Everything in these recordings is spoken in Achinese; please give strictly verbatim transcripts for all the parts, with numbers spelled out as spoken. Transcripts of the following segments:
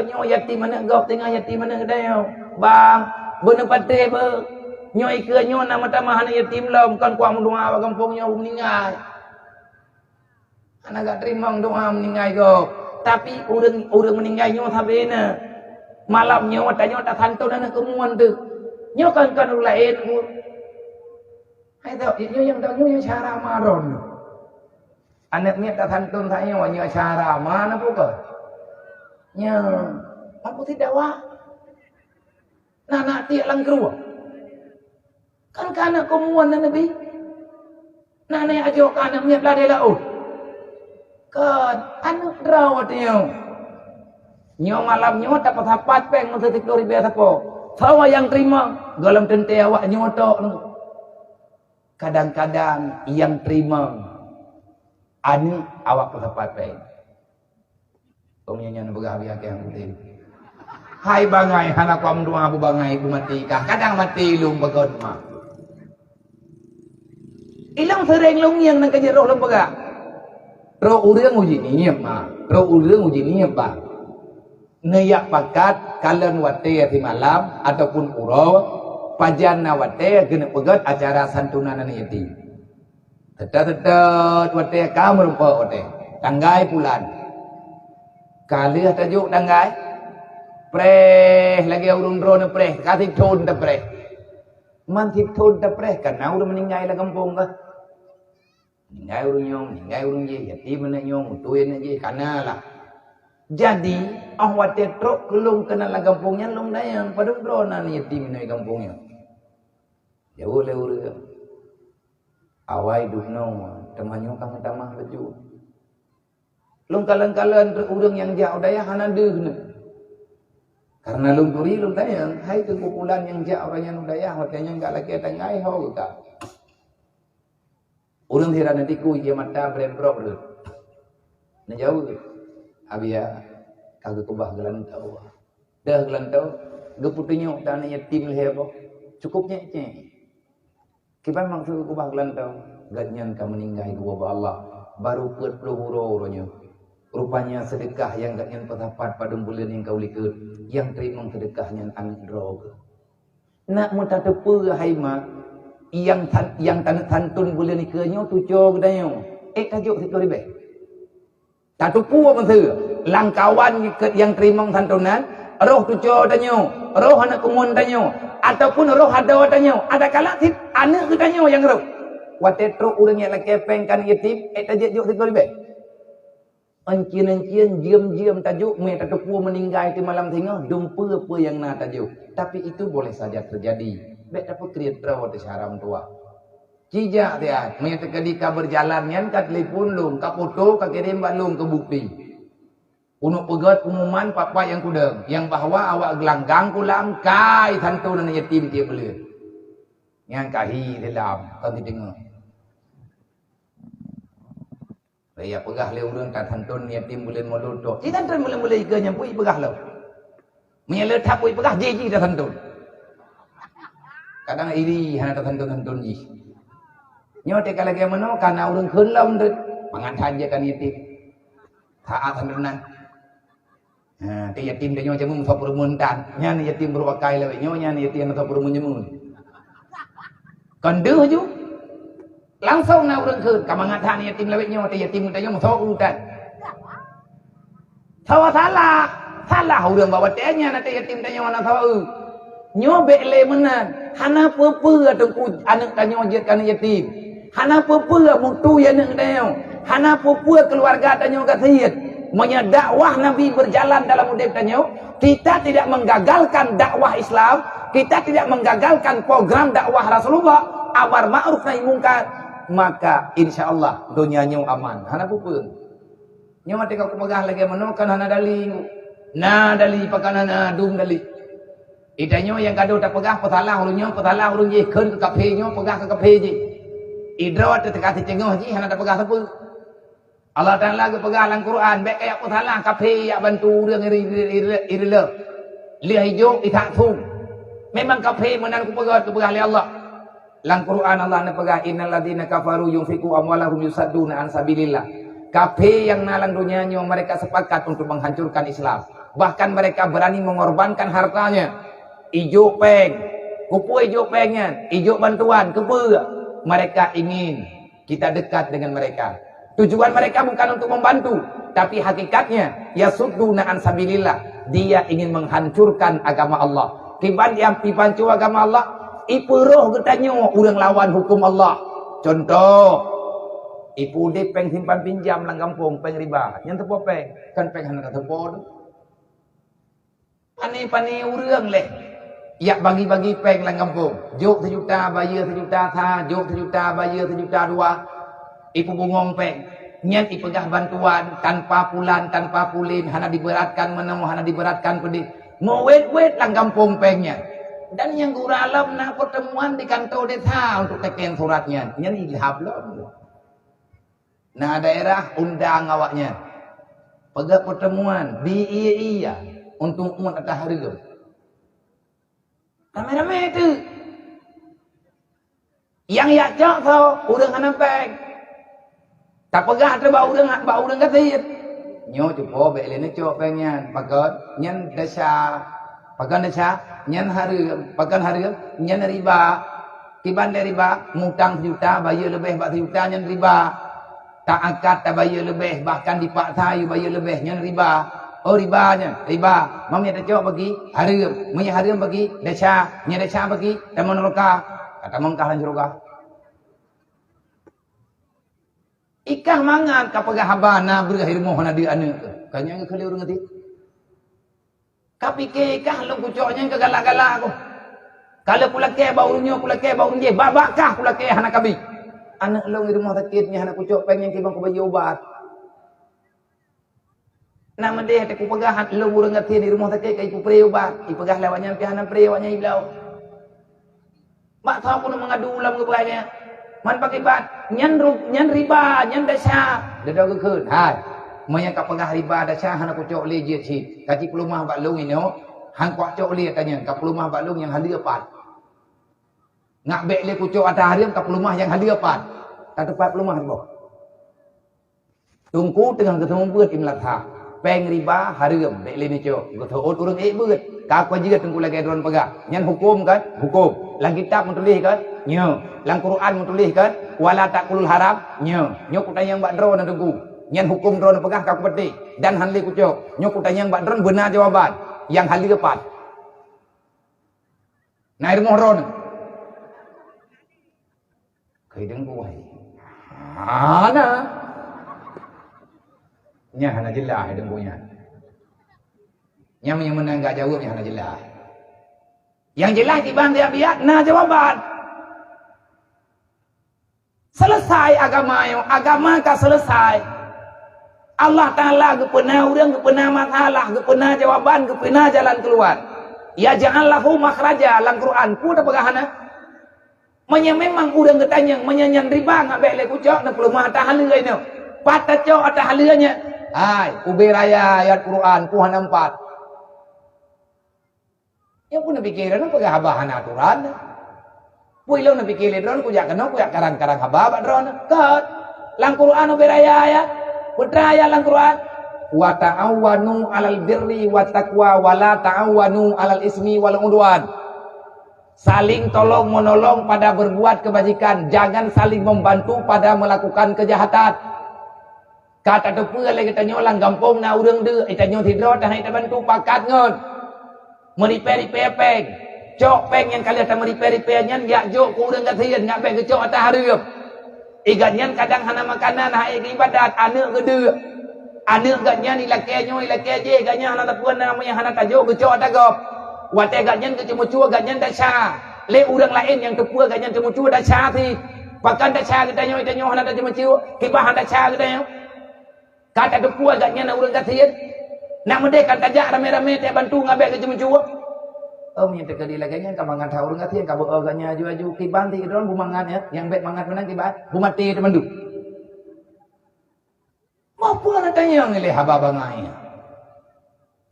Nyoe yatim aneuk gob, teungoh yatim aneuk geutanyoe. Bang, beuneupatéh beu. Nyoe ikeue nyoe na meutamah aneuk yatim lom, kon kuat meudoa bak gampông nyoe meuninggai. Hana geuteurimong doa meuninggai gob. Tapi ureuëng, ureuëng meuninggai nyoe sabe na. Malam nyoe tanyoe tasantun aneuk keumuan teuh. Nyoe kon, kon ureuëng laén. Hai tau, nyoe nyang tau nyoe, nyoe cara maron. Aneuk miet tasantun tanyoe, nyoe cara mana pukon? Nyoe, mampu tidak wah? Nah, nak tiek lam keruwa. Kan ka aneuk keumuan na Nabi. Nah, nyoe ajoh ka aneuk miet ladée laôt. Kan aneuk droe watée nyoe. Nyoe malam nyoe tapeusapat péng meuseuti ploh ribée sapo. Sawa nyang teurimong, gohlom teuntée awak nyoe tok. Kadang-kadang nyang teurimong aneuk awak peusapat péng. Peue nyan neupeugah biar keu udeb. Hai bangai, hana kuam dua bu bangai bu mati kah. Kadang mati lom beugét mah. Ilong sering lom nyang nan kajak roh lom peugah. Roh ureuëng uji niyeueb mah. Roh ureuëng uji niyeueb bah. Neuyak pakat kalon watée simalam ataupun uroe pajan na watée geuneuk peugét acara santunan aneuk yatim. Seutôt-seutôt watée ka meurumpok watée, tanggai pulan. Ka lheueh tajok tanggai, preh lagée ureuëng droeneuh preh, ka sithon tapreh. Man sithon tapreh ka na ureuëng meuninggai lam gampông kah. Meuninggai ureuëng nyoe, meuninggai ureuëng jéh, yatim aneuk nyoe, meutuih aneuk jéh, ka na lah. Jadi, óh watée trok keu lôn keunan lam gampông nyan lôn tanyong, padub droe na yatim inong gampông nyoe. Jaweueb lé ureuëng. Awai duek noe, teuma nyoe ka meutamah laju. Lôn kalon-kalon treuk ureuëng nyang jak u dayah hana deuh nyoe. Kareuna lôn turi lôn tanyong, hai teungku pulan nyang jak ureuëng nyan u dayah, watée nyan ka lakée tanggai ho geuh ka. Ureuëng sira neutiku ie mata brembrok rhot. Neujaweueb, "Abiya, ka geukeubah geulantoe." Deuh geulantoe, geupeutunyok tan yatim lhée boh. Cukup nyek-nyek. Kiban maksud geukeubah geulantoe? Gobnyan ka meuninggai geuwoe bak Allah, barô peuet ploh uroe uroe nyoe. Rupanya seudeukah nyang gobnyan peusapat padum buleuen nyang ka u likot, nyang teurimong seudeukah nyan aneuk droe geuh. Nak meutateupeue hai mak, nyang tan-, nyang taneuk santun buleuen ikeue nyoe tucoe geutanyoe. Ék tajok sikoh ribée. Tateupeue meuseu, lam kawan nyang teurimong santunan, roh tucoe tanyoe, roh aneuk keumuen tanyoe, ataupun roh adoe tanyoe, adakala cit aneuk geutanyoe nyang roh. Watée trok ureuëng nyang lakée péng ka aneuk yatim, ék tajok sikoh ribée. Encien-encien, jeuem-jeuem tajok, meu tateupeue meuninggai teuh malam singoh, dumpeue peue nyang na tajok. Tapi itu boleh saja terjadi. Bék tapeukriet droe teuh syara meutuwah. Cijak siat, meunyoe teukeudi ka beujalan nyan ka telepon lôn, ka foto ka kirém bak lôn keu bukti. Uneuk peugét pengumuman pat-pat nyang kudong, nyang bahwa awak geulanggang kulam kai santun aneuk yatim tieb buleuen. Nyan ka hi silam, kon sideungoe. Lé ya peugah lé ureuëng ka santun yatim buleuen mulod tok. Ci santun buleuen-buleuen ikeue nyan pui peugah lom. Meunyoe le that pui peugah, jih-jih tasantun. Kadang iri hana tasantun-santun jih. Nyoe teuka lagée meunoe ka na ureuëng kheun lom deuet. Mangat that jeuet kan yatim. Saát santunan. Ha, teu yatim tanyoe jameun meusapeue rumun tan. Nyan yatim beureupakai lawét nyoe, nyan yatim meusapeue rumun jameun. Kon deuh ju. Langsong na ureuëng kheun, ka mangat that yatim lawét nyoe, teu yatim tanyoe meusapeue tan. Sawa salah, salah ureuëng bak watée nyan teu yatim tanyoe na sapeue. Nyoe bék lé meunan, hana peue-peue teungku aneuk tanyoe jeuet keu aneuk yatim. Hana peue-peue mutu ya aneuk tanyoe. Hana peue-peue keuluwarga tanyoe gasien. Meunyoe dakwah Nabi beujalan dalam udeb tanyoe, kita tidak menggagalkan dakwah Islam, kita tidak menggagalkan program dakwah Rasulullah, amar ma'ruf nahi mungkar, maka insya Allah donya nyoe aman. Hana peue-peue. Nyoe teuka kupeugah lagée meunoe kan hana dali. Na dali pakon hana dum dali. Itanyoe nyang gadôh tapeugah peusalah ureuëng nyoe, peusalah ureuëng jih, kheun keu kaphé nyoe, peugah keu kaphé jih. Idroe teuka siteungoh jih hana tapeugah sapeue. Allah Taala geupeugah lam Quran, bék kajak peusalah kaphé jak bantu ureuëng iri-, iri-, iri-, ireuleuh. Lheueh ijok isak sum. Memang kaphé meunan kupeugah, kupeugah lé Allah. Lam Quran Allah neupeugah, "Innal ladzina kafaru yunfiqu amwalahum yusadduna an sabilillah." Kaphé nyang na lam donya nyoe mereka sepakat untuk menghancurkan Islam. Bahkan mereka berani mengorbankan hartanya. Ijok péng. Keupeue ijok péng nyan? Ijok bantuan. Keupeue? Mereka ingin kita dekat dengan mereka. Tujuan mereka bukan untuk membantu, tapi hakikatnya, yasudduna an sabilillah. Dia ingin menghancurkan agama Allah. Kiban dia ipanco agama Allah, ipeuroh geutanyoe ureuëng lawan hukum Allah. Contoh, ipeudeh péng simpan pinjam lam gampông, péng riba. Nyan teupeue péng? Kan péng hana teupeue. Pane-pane ureuëng leh. Yak bagi-bagi péng lam gampông. Jok seujuta, bayeue seujuta sa, jok seujuta, bayeue seujuta dua. Ipeubungong péng. Nyan ipeugah bantuan, tanpa pulan, tanpa pulin, hana diberatkan meunoe, hana diberatkan peudeh. Meuwet-wet lam gampông péng nyan. Dan nyang gura lom na pertemuan di kantor desa untuk teken surat nyan. Nyan ilham lom. Na daerah undang awaknyan. Peugah pertemuan di iya-iya untuk umat atas hareuem. Ramé-ramé teuk. Nyang yak cok soe, ureuëng hana péng. Tapeugah teuk bak ureuëng, bak ureuëng gasien. Nyoe cupo bék lé neucok péng nyan. Pakon? Nyan desya. Pakon desya? Nyan hareuem. Pakon hareuem? Nyan riba. Kiban lé riba, mutang seujuta, bayeue leubeh bak seujuta, nyan riba. Taakad tabayeue leubeh, bahkan dipaksa yue bayeue leubeh, nyan riba. Oh, riba nyan, riba. Meunyoe tacok bagi, hareuem. Meunyoe hareuem bagi, desya. Meunyoe desya bagi, tamong neuraka. Ka tamong kah lam syeuruga. Ikah mangat ka peugah haba na breueh i rumoh hana deuek aneuëk keuh. Ka nyang geukheun lé ureuëng gasien. Ka pike kah lôn kucok nyan keu galak-galak ku. Ka lheueh kulakée bak ureuëng nyoe, kulakée bak ureuëng jéh, bak-bak kah kulakée hana kabi. Aneuëk lôn i rumoh sakét nyan hana kucok péng nyan kiban kubayeue ubat. Na meudeh teuh kupeugah lôn ureuëng gasien i rumoh sakét ka ipeupré ubat, ipeugah lé awaknyan pih hana pré awaknyan ibloe. Bak soe pun meungadu lam geubai nyan. Man pakiban, nyan ru-, nyan riba, nyan desya. Dudoe geukheun, hai. Meunyoe ka peugah riba desya hana kucok lé jeuet cit. Ka cit peuleumah bak lôn inoe, han kucok lé ata nyan, ka peuleumah bak lôn nyang haleue pat. Ngak bék lé kucok ata hareuem ka peuleumah nyang haleue pat. Ka teupat peuleumah boh. Teungku teungoh geuseumeubeuet imlat ha. Péng riba hareuem, bék lé neucok. Geuseuôt ureuëng ék beuet. Ka kujeuet teungku lagée droen peugah. Nyan huköm kan? Huköm. Lam kitab meutuléh kan? Nyo. Lam Quran meutuléh kan? Wala ta'kulul haram? Nyo. Nyoe kutanyong bak droeneuh teungku. Nyan huköm droeneuh peugah ka kupatéh. Dan han lé kucok. Nyoe kutanyong bak droeneuh beuna jawaban. Nyang haleue pat. Na i rumoh droeneuh? Keu idong buah. Hana. Nyan hana jeulaih idong buah nyan. Nyan meunyoe meunan gak jaweueb nyan hana jeulaih. Nyang jeulaih kiban biat-biat na jawaban. Selesai agama nyoe, agama ka selesai. Allah Taala geupeuna ureuëng, geupeuna masalah, geupeuna jawaban, geupeuna jalan keuluar. Ya ja'al lahu makhraja lam Quran. Peue tapeugah hana? Meunyoe memang ureuëng geutanyong, meunyoe nyan riba ngat bék lé kucok, na peuleumah ata haleue nyoe. Pat tacok ata haleue nyoe? Hai, ubé raya ayat Quran, ku hana empat. Nyoe peue neupike droeneuh peugah haba hana aturan? Peue ilôn neupike lé droeneuh kujak keunoe kujak karang-karang haba bak droeneuh? Kon. Lam Quran ubé raya ayat. Peue teuma ayat lam Quran? "Wa ta'awanu 'alal birri wat taqwa wa la ta'awanu 'alal ismi wal 'udwan." Saling tolong menolong pada berbuat kebajikan, jangan saling membantu pada melakukan kejahatan. Ka tateupeue lé geutanyoe lam gampông na ureuëng deuk, geutanyoe sidroe tahan tabantu pakat ngon meuripée-ripée péng. Cok péng nyang ka lheueh tameuripée-ripée nyan jak jok keu ureuëng gasien, ngat bék geucok ata hareuem. Igat nyan kadang hana makanan, hana iék ibadat, aneuëk geudeuk. Aneuëk gata nyan ilakée nyoe, ilakée jéh, gata nyan hana teupeue na meunyoe hana tajok geucok ata gob. Watée gata nyan geuceumeucue, gata nyan desya. Lé ureuëng laén nyang teupeue gata nyan ceumeucue desya cit. Pakon desya geutanyoe, geutanyoe hana taceumeucue, kiban hana desya geutanyoe. Ka tateupeue gata nyan ureuëng gasien. Nak meudeh ka tajak ramé-ramé tabantu ngat bék geuceumeucue. Oh, meunyoe teukeudi lagée nyan ka mangat that ureuëng gasien, ka beu-o gata nyan aju-aju, kiban cit droeneuh beumangat nyan, nyang bék mangat meunan kiban, beumaté tabantu. Peue na tanyong lé haba bangai nyan?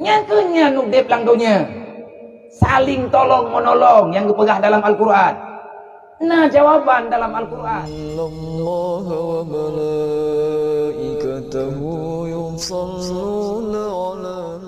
Nyan keuh nyan udeb lam donya. Saling tolong menolong nyang geupeugah dalam Al-Qur'an. Na jawaban dalam Al-Qur'an. Innallaha wa malaikatahu yusalluna 'alan